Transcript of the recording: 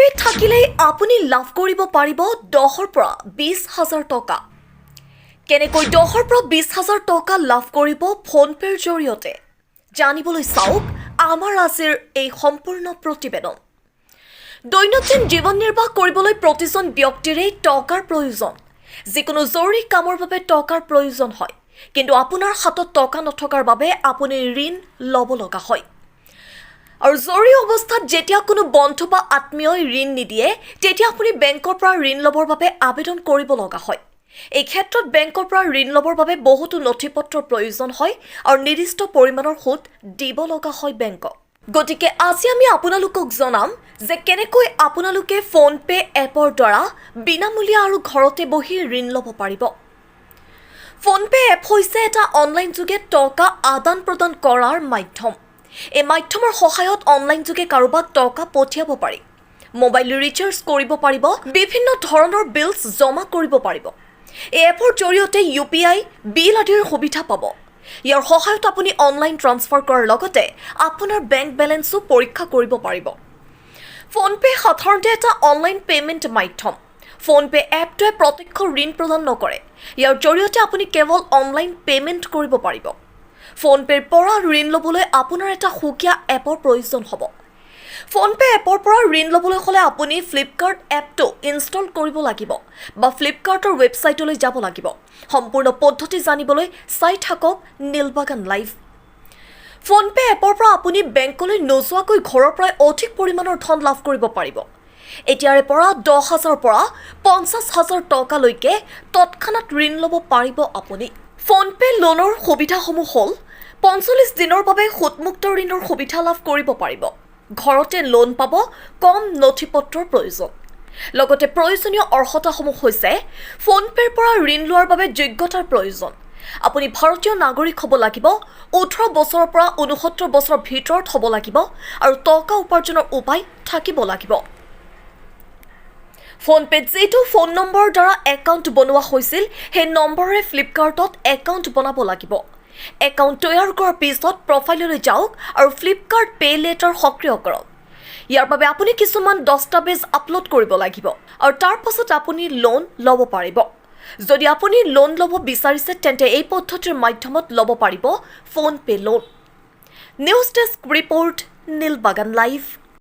PhonePe' থাকিলেই আপুনি লাভ কৰিব পাৰিব 10ৰ পৰা 20 হাজাৰ টকা। কেনেকৈ 10ৰ পৰা 20 হাজাৰ টকা লাভ কৰিব ফোনপে'ৰ জৰিয়তে, জানিবলৈ চাওক আমাৰ আজিৰ এই সম্পূৰ্ণ প্ৰতিবেদন। দৈনন্দিন জীৱন নিৰ্বাহ কৰিবলৈ প্ৰতিজন ব্যক্তিৰেই টকাৰ প্ৰয়োজন। যিকোনো জৰুৰী কামৰ বাবে টকাৰ প্ৰয়োজন হয়। কিন্তু আপোনাৰ হাতত টকা নথকাৰ বাবে আপুনি ঋণ ল'ব লগা হয় আৰু জৰুৰী অৱস্থাত যেতিয়া কোনো বন্ধু বা আত্মীয়ই ঋণ নিদিয়ে, তেতিয়া আপুনি বেংকৰ পৰা ঋণ ল'বৰ বাবে আবেদন কৰিব লগা হয়। এই ক্ষেত্ৰত বেংকৰ পৰা ঋণ ল'বৰ বাবে বহুতো নথি পত্ৰৰ প্ৰয়োজন হয় আৰু নিৰ্দিষ্ট পৰিমাণৰ সুদ দিব লগা হয় বেংকক। গতিকে আজি আমি আপোনালোকক জনাম যে কেনেকৈ আপোনালোকে ফোনপে' এপৰ দ্বাৰা বিনামূলীয়া আৰু ঘৰতে বহি ঋণ ল'ব পাৰিব। ফোনপে' এপ হৈছে এটা অনলাইন যোগে টকা আদান প্ৰদান কৰাৰ মাধ্যম। এই মাধ্যমৰ সহায়ত অনলাইন যোগে কাৰোবাক টকা পঠিয়াব পাৰি, মোবাইল ৰিচাৰ্জ কৰিব পাৰিব, বিভিন্ন ধৰণৰ বিলছ জমা কৰিব পাৰিব। এই এপৰ জৰিয়তে ইউ পি আই, বিল আদিৰ সুবিধা পাব। ইয়াৰ সহায়ত আপুনি অনলাইন ট্ৰান্সফাৰ কৰাৰ লগতে আপোনাৰ বেংক বেলেঞ্চো পৰীক্ষা কৰিব পাৰিব। ফোনপে' সাধাৰণতে এটা অনলাইন পে'মেণ্ট মাধ্যম। ফোনপে' এপটোৱে প্ৰত্যক্ষ ঋণ প্ৰদান নকৰে। ইয়াৰ জৰিয়তে আপুনি কেৱল অনলাইন পে'মেণ্ট কৰিব পাৰিব। ফোনপে'ৰ পৰা ঋণ ল'বলৈ আপোনাৰ এটা সুকীয়া এপৰ প্ৰয়োজন হ'ব। ফোনপে' এপৰ পৰা ঋণ ল'বলৈ হ'লে আপুনি ফ্লিপকাৰ্ট এপটো ইনষ্টল কৰিব লাগিব বা ফ্লিপকাৰ্টৰ ৱেবছাইটলৈ যাব লাগিব। সম্পূৰ্ণ পদ্ধতি জানিবলৈ চাই থাকক নীলবাগান লাইভ। ফোনপে' এপৰ পৰা আপুনি বেংকলৈ নোযোৱাকৈ ঘৰৰ পৰাই অধিক পৰিমাণৰ ধন লাভ কৰিব পাৰিব। এতিয়াৰে পৰা 10 হাজাৰৰ পৰা 50 হাজাৰ টকালৈকে তৎক্ষণাত ঋণ ল'ব পাৰিব আপুনি। ফোনপে' লোনৰ সুবিধাসমূহ হ'ল 45 দিনৰ বাবে সুদমুক্ত ঋণৰ সুবিধা লাভ কৰিব পাৰিব, ঘৰতে লোন পাব, কম নথি পত্ৰৰ প্ৰয়োজন। লগতে প্ৰয়োজনীয় অৰ্হতাসমূহ হৈছে ফোনপে'ৰ পৰা ঋণ লোৱাৰ বাবে যোগ্যতাৰ প্ৰয়োজন। আপুনি ভাৰতীয় নাগৰিক হ'ব লাগিব, 18 বছৰৰ পৰা 69 বছৰৰ ভিতৰত হ'ব লাগিব আৰু টকা উপাৰ্জনৰ উপায় থাকিব লাগিব। ফোনপে'ত যিটো ফোন নম্বৰৰ দ্বাৰা একাউণ্ট বনোৱা হৈছিল, সেই নম্বৰেৰে ফ্লিপকাৰ্টত একাউণ্ট বনাব লাগিব। একাউণ্ট তৈয়াৰ কৰাৰ পিছত প্ৰফাইললৈ যাওক আৰু ফ্লিপকাৰ্ট পে' লেটাৰ সক্ৰিয় কৰক। ইয়াৰ বাবে আপুনি কিছুমান দস্তাবেজ আপলোড কৰিব লাগিব আৰু তাৰ পাছত আপুনি লোন ল'ব পাৰিব। যদি আপুনি লোন ল'ব বিচাৰিছে, তেন্তে এই পদ্ধতিৰ মাধ্যমত ল'ব পাৰিব PhonePe' loan. News desk report, Nilbagan live.